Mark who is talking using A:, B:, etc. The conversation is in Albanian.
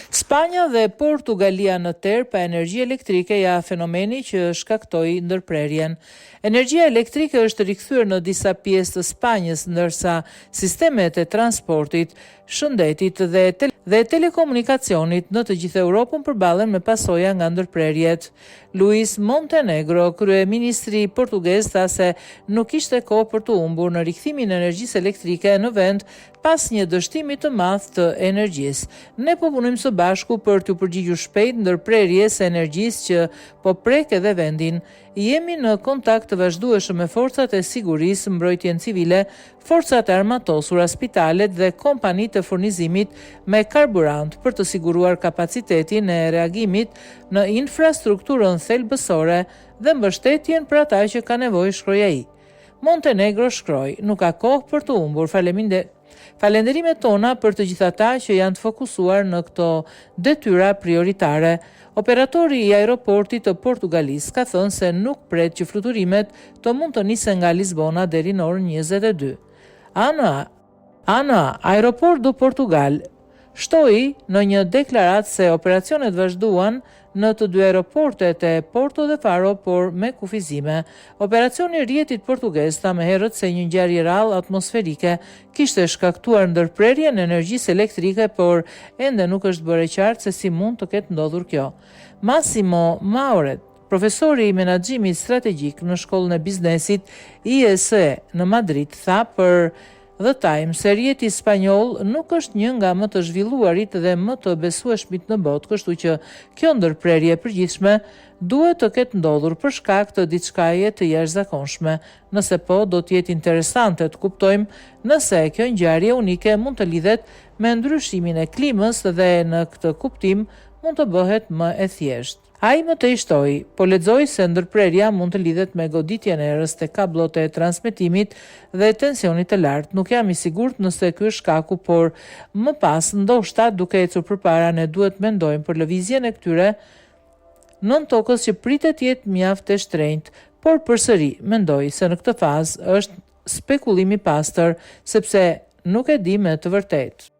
A: Spanja dhe Portugalia në terr pa energji elektrike ja fenomeni që shkaktoi ndërprerjen. Energjia elektrike është rikthyer në disa pjesë të Spanjës, ndërsa sistemet e transportit, shëndetit dhe dhe telekomunikacionit në të gjithë Europën përballen me pasoja nga ndërprerjet. Luis Montenegro, kryeministri portugez tha se nuk ishte kohë për të humbur në rikthimin e energjisë elektrike në vend pas një dështimi të madh të energjisë. Ne po punojmë së bashku për t'iu përgjigjur shpejt ndërprerjes së energjisë që po prek edhe vendin. Jemi në kontakt të vazhdueshëm me forcat e sigurisë, mbrojtjen civile, forcat e armatosura, spitalet dhe kompanitë e furnizimit me karburant për të siguruar kapacitetin e reagimit në infrastrukturën thelbësore dhe mbështetjen për ata që kanë nevojë, shkroi ai. Montenegro shkroi, Nuk ka kohë për të humbur, falenderimet tona për të gjithë ata që janë të fokusuar në këto detyra prioritare. Operatori i aeroportit të Portugalisë ka thënë se nuk pret që fluturimet të mund të nisen nga Lisbona deri në orën 22. ANA, ANA, Aeroportos de Portugal, shtoi në një deklaratë se operacionet vazhduan në të dy aeroportet e Porto dhe Faro, por me kufizime. Operacioni i rrjetit portugez tha më herët se një ngjarje e rrallë atmosferike kishte shkaktuar ndërprerjen e energjisë elektrike, por ende nuk është bërë e qartë se si mund të ketë ndodhur kjo. Massimo Maurel, profesori i menaxhimit strategjik në shkollën e biznesit IESE në Madrid, tha për The Times se rrjeti spanjoll nuk është një nga më të zhvilluarit dhe më të besueshmit në botë, kështu që kjo ndërprerje e përgjithshme duhet të ketë ndodhur për shkak të diçkaje të jashtëzakonshme. Nëse po, do të jetë interesante të kuptojmë nëse kjo ngjarje unike mund të lidhet me ndryshimin e klimës dhe në këtë kuptim mund të bëhet më e thjeshtë. Ai më tej shtoi, Po lexoj se ndërprerja mund të lidhet me goditjen e erës te kabllot e transmetimit dhe tensionit të lartë. Nuk jam i sigurt nëse ky është shkaku, por më pas, ndoshta duke ecur përpara ne duhet të mendojmë për lëvizjen e këtyre nën tokës që pritet të jetë mjaft e shtrenjtë, por përsëri mendoj se në këtë fazë është spekulim i pastër, sepse nuk e di me të vërtetë.